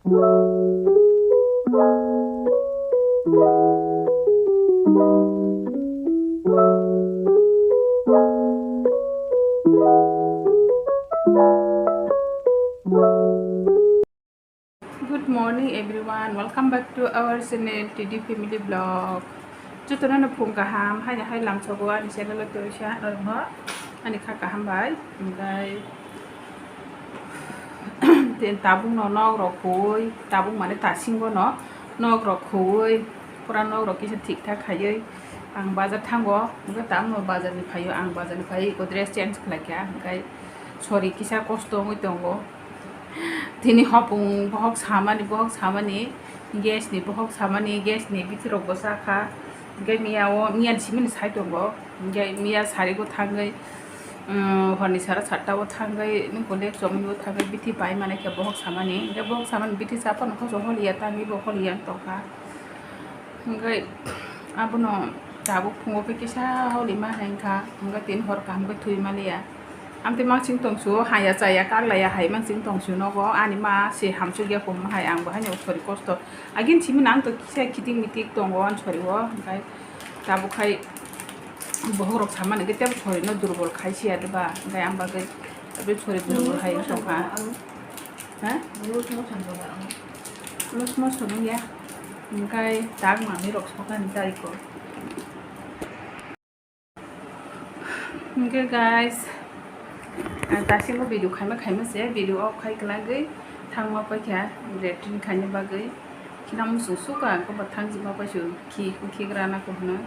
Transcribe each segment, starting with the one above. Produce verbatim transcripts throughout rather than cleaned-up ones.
Good morning everyone, welcome back to our channel T D Family Vlog. Jotono no phung kaham, haini hai lamsogo ani channel o tei sa norokno ani kha kaham bai. Hingkai tin tabuk no nok rok khuwi, tabuk mane tasingo no nok rok khuwi, pura nok rok kisa thik thak khaiwi ang bazar thango. Hingke tabuk no bazar ni phaio, ang bazar ni phaiwi iko dress change khlai kha, hingkai sori kisa kosto wngwi tongo. Tini hopung bohok samani, bohok samani, gas ni bohok samani, gas ni bithi rok bo cha kha. Hingke miya o, miya ni simi ni sai tongo. Hingke miya sari bo thangwi, um, hor ni sara satta o thangwi, nung kole chomwi o thangwi bithi pai mani khe bohok samani. Hingke bohok samani bithi cha phano koso holiya, tangwi bo holiya wng tong kha. Hingke abono tabuk phungo khe kisa holi ma hai wngkha, hingke tini hor kaham khe thwi maliya. Amtwi mansing tongsu haya chaya kaglaya hai mansing tongsu nogo ani ma se hamsukya kom hai ang bo haino sori kosto. Agin simi nang to kisa khitik mitik tongo ani sori o, hingke tabuk hai bohok rok samani hingke tebo sori no durbol khai siya diba, hingke ang bagwi tabuk sori durbol hai wng tongkha. Ha? Loose motion wngya. Hingke tak manwi rok sokani tei ko. Hingke guys, ang dasingo video khaima khaima se, video off khai kwlagwi thangma paikha, latrine khaina bagwi. Khina muchung suka, ang kobo thangjima paisu, khi, khigrana ko hwno.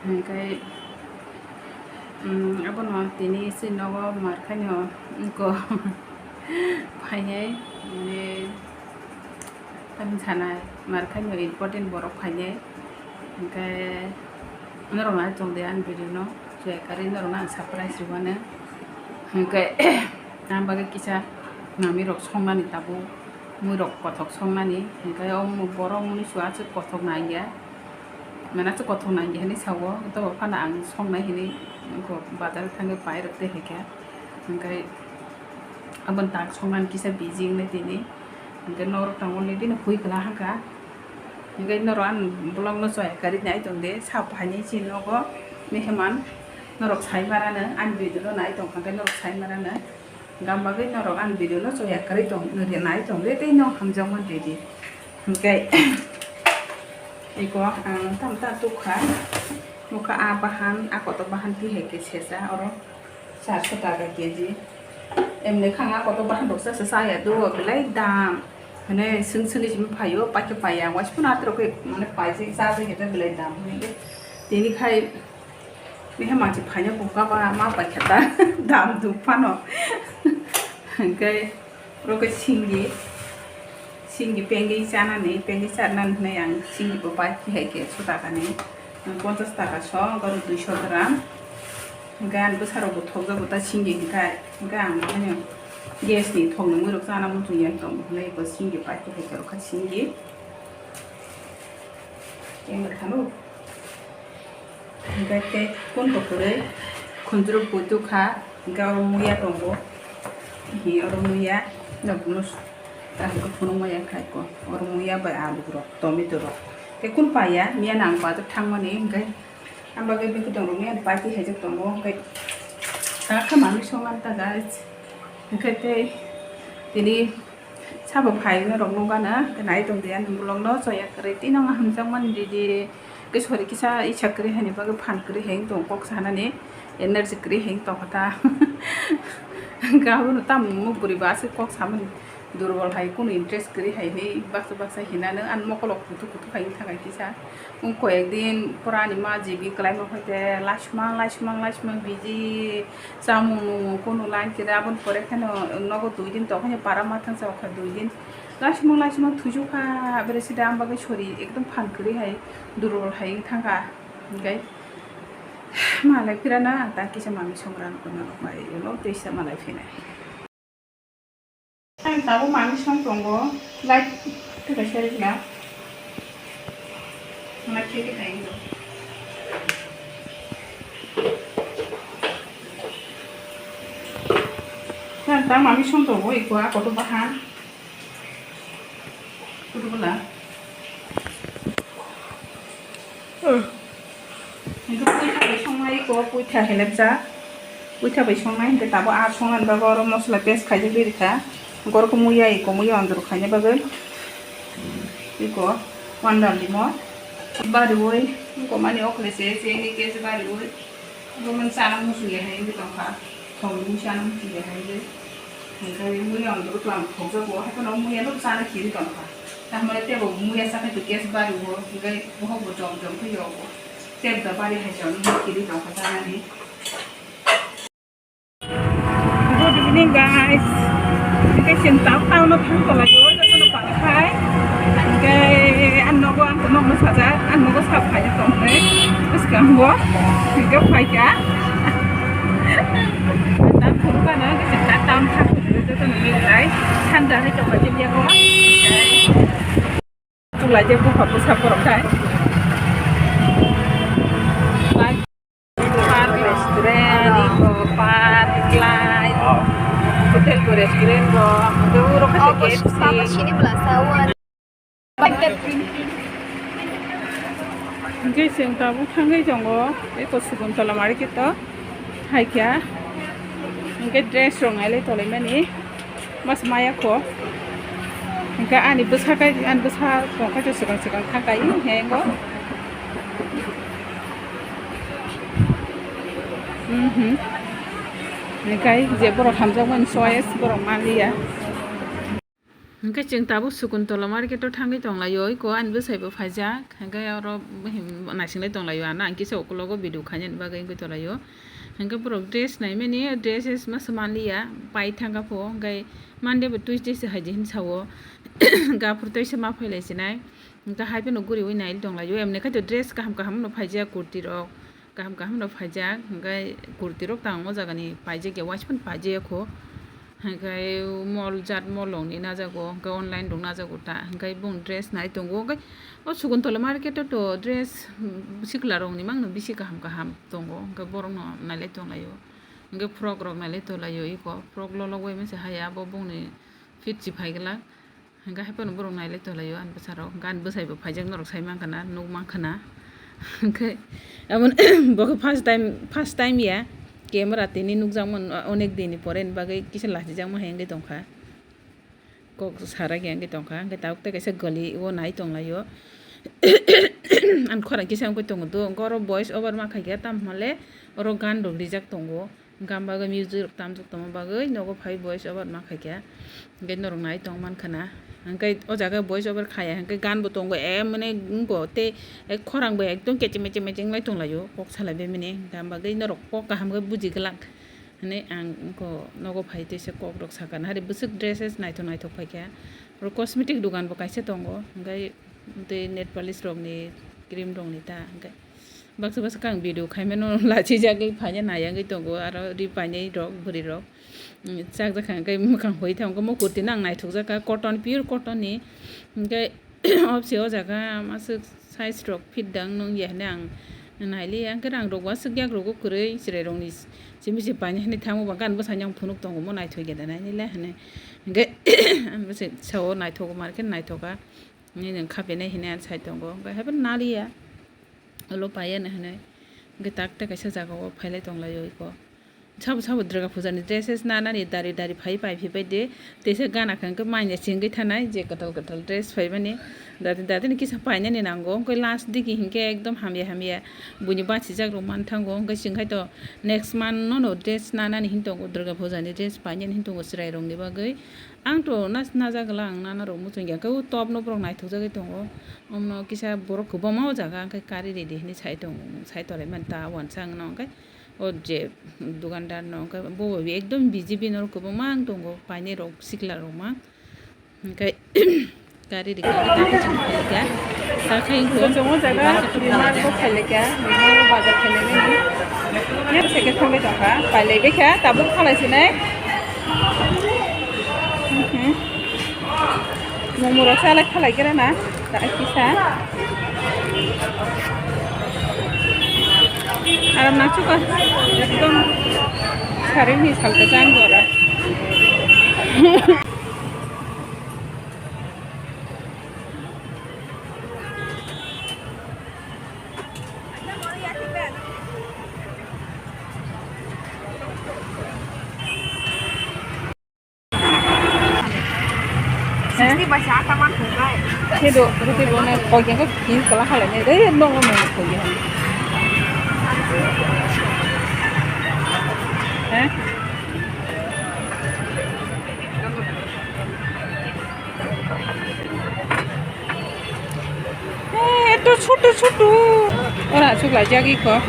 Hingke, um, abono tini se nogo mar khaino, ko. Phainai, mane, tamni sana, mar khaino important borok phainai. Hingke, norok nai tongde ani video no, chwrai karwi norok no ang surprise rwmano. Hingke, ang bagwi kisa manwi rok songnani tabuk, mui rok kothok songnani. Hingke, o borok mui su aswk kothok nangya. Mane aswk kothok nangya hinwi sao, to phano ang songnai hinwi bazar thangwi pai rwk tei hai khe. Hingke, Aboni tak songmani kisa busy wngnai tini. Hingke norok tongo le bini hui kwla hangka. Hingke norok ani vlog no chaya karwi nai tong de, sa phainai chini nogo meheman. Norok sai mara no, ani video no nai tong kha khe norok sai mara no. Gam bagwi norok ani video no chaya karwi tong, nai tong de, tei no hamjakma de di. Hingke eko ang tam ta tuk kha. Nukha a bahan, a kotor bahan twi hai khe sesa oro. Charso taka K G. Emni khanga kotor bahan rok sa sa saya do belai dam. Hene sung sung ni simi phaio, paikhe paiya, waisukno atrok khe mane paijak chajak khe belai dam hwnwi. Tini khai meha manchi phaina bukha ba ma paikha ta dam duk phano. Hwnkhe oro khe singgi. Singgi pengwi chanani, pengwi chanani hwnwi ang singgi bo pai khe hai khe ekso taka ni, ponchas taka song, oro duiso gram. Hwnkhe ani bwsarokbo thokjago ta singgi hwnkhe, hwnkhe ang haino gas ni thokni muirok chana muchungya tong hwnwi bo singgi pai khe hai khe rwkha singgi. Tei mwkhano. Hingke tei kun bo kwrwi khunjuruk bo dukha, hingke oro muya tongo, hi oro muya, nokno kaham khe phunukma ya khai ko, oro muya bai alu rok, tomato rok, tei kun paiya, miya nang bazar thangmani, hingke ang bagwi bikhe tongrok miya pai twi haijak tongo, hingke ta khe manwi songmani ta guys, hingke tei tini. Sabo phai norok nukgana, nai tong dia, nung vlog no choya kwrwi, tei nang hamjakmani ridi, khe sori kisa isa kwrwi haini bagwi phan kwrwi hai wng tong kok sanani, energy kwrwi hai wng tong kha ta. Hwnkhe abono tamo bwrwi bo aswk kok samani durbol hai, kunu interest kwrwi hai hinwi baksa baksa hinano, ani mokolok kuthuk kuthuk hai wng thang kha kisa. Wng koi ek din pura ani ma G B kwlaima hai khe laismang laismang laismang busy. Chamung nungmung kunu line khe aboni pore kheno nogo dui din tong khe para ma thang cha kha dui din. Laismung laismung thuju kha bere sida ang bagwi sori ekdom phan kwrwi hai durul hai wng thang kha. Hingkai malai phira na ta kisa manwi songra no kono rok bai ulo tei sa malai phinai. Ang tabuk manwi song tongo, light thwkha seri khna. Light thwkha thai wngkha. Ang tabuk manwi song tongo, iko a kotor bahan. Putbula. Hingke puitha bai songnai ko, puitha helepjak. Puitha bai songnai hingke tabo a songnani bagwi oro mosola paste khaijak rikha. Gorok muya iko, muya ondoro khaina bagwi. Iko wanda limo. Bariwi, iko mani okle se, se ni case bariwi. Bo man chana muchung ya hai wngwi tongkha. Thok ni chana muchung ya hai wngwi. Hingke muya ang doro tlang thokjago, haikhe no muya no chana khiri tongkha. Tamoni tebo muya sakha to gas bari o, hingke bohok bo jom jom khe yogo. Tep da bari hai jom ni khiri tongkha chanani. Good evening, guys. Hingke chwng tak town o thang tonglaio, jotono pang khai. Hingke ang nogo ang tongma sajak, ang nogo sap khai tong khe. Bwskango hingke phaikha. Tak phuru phano kisa tak tam thang jotono milai thanda hai tongma tibiyako. Tulai je bupha bwsa borok khai. Park restaurant, iko park lai, hotel bo restaurant bo, uro khe K F C. Hingke chwng tabuk thangwi tongo, eko Sukuntala market o haikha. Hingke dress rok nailai tolaimani, mas maya kho. Hingke ani bwsa kai, ani bwsa tongkha swkang swkang thangkai hengo. Mhm. Hingke je borok hamjakmani choice borok manliya. Hingke chwng tabuk Sukuntala market o thangwi tonglaio, iko ani bwsai bo phaijak, hingke oro naisingwi tonglaio, ano ang kisa ukulogo video khainani bagwi wngwi tonglaio. Hingke borok dress naimani, dress masa manliya, pai thangkha pho, hingke Monday bo Tuesday se hai di hinwi sao, hingke aphuru tei se ma phailai sinai, hingke hai phano guriwi nai tonglaio, emni khai to dress kaham kaham no phaijak kurti rok. Kaham kaham rok phaijak, hingke kurti rok tang o jaga ni paijak ya, waisa phano paijak ya kho, hingke mall jat mall rok ni najago, hingke online rok najago ta, hingke bong dress nai tongo, hingke o Sukuntala market o to dress, mm, sikla rok ni mangno bisi kaham kaham tongo, hingke borok no nailai tonglaio, hingke frock rok nailai tonglaio, eko frock lolok bai masa haya, bo bongni fit si phai glak. Hingke hai phano borok nailai tonglaio ani bwsarok, hingke ani bwsai bo phaijak norok sai mankha na, nuk mankha na. Hingke abo bo khe first time, first time ya camera tini nukjakmani, onek din ni pore ni bagwi kisa lachijakma hai wngwi tongkha, kok sarak ya wngwi tongkha, hingke tabuk tei kaisa goli o nai tonglaio. Ani khorang kisa wngwi tongo do, hingke oro voice over ma khaikhe tamo hwnle oro gan rok rijak tongo. Hingke ang bagwi music rok tamjak tongma bagwi nogo phai voice over ma khaikha, hingke norok nai tong mankha na. Hingke o jaga voice over khaya hingke gan bo tongo, emani wngkho tei khorang bo ekdom kecheng mecheng mecheng wngwi tonglaio, kok salai bai mani. Hingke ang bagwi norok kok kaham khe buji glak hinwi ang wngkho nogo phai teisa kok rok sakha na, hari bwswk dresses naithok naithok phaikha. Oro cosmetic dogan bo kaisa tongo, hingke tei nail polish rokni, cream rokni ta hingke. Baksa baksa khe ang video khaimano lachijagwi phaina naiya wngwi tongo, aro ri painai rok bwrwi rok, mm, chakjakha hwnkhe mwkhang hoi thangkhe mo kurti no ang naithokjakha cotton, pure cotton ni, hwnkhe obse o jaga aswk size rok fit dang nung ya hinwi ang nailiya, hwnkhe rang rok bo aswk yak rogo kwrwi chwrai rokni simi se painai hinwi thango, bo gan bwsani ang phunuk tongo mo naithok ya da nainai le hinwi, hwnkhe ang bwsai sao naithok market naithok kha. Nini wng kha bini hinwi ani sai tongo, hwnkhe haiphano naliya, ulo paiya no hinwi, hwnkhe tak tei kaisa jaga o phailai tonglaio iko. Sabo sabo Durga puja ni dresses nanani dari dari phai pai phi bai de, teisa gana kha hwnkhe manya chengwi thanai je kwtal kwtal dress phaimani, dati dati ni kisa painani nango, hwnkhe last digi hwnkhe ekdom hamya hamya buini bachijak rok manthango, hwnkhe chwng khaito next month no no dress nanani hin tongo, Durga puja ni dress painani hin tongo chwrai rokni bagwi. Ang to nas-, najagwla ang nana rok muchungya, khe o top no borok naithokjagwi tongo. Omno kisa borok kwbangma o jaga ang khe kari ridi hinwi sai tongo, sai tonglaimani ta wansa ang no, hwnkhe o je dukandar no, hwnkhe bo bai ekdom busy bini oro kwbangma ang tongo, painai rok sikla rok ma, hwnkhe kari rikha khe ta khe chwng phaikha, ta khe wngkha. Chwng o jaga market o phailai kha, market o bazar phailai mani. Yang second thangwi tongkha, pailai baikha, tabuk phalai sinai. Mhm. Momo rok salai phalai khe rana, ta kisa. Aram na chuka, ekdom sarini salka jang gora. Ini masih ada mah, guys. Kedo, kedo, bono koi kengko pink kala halai ne, dei, no, no, no, koi kengko. Eh? Eh, eto choto choto. Ora, chuk lai jagi ko.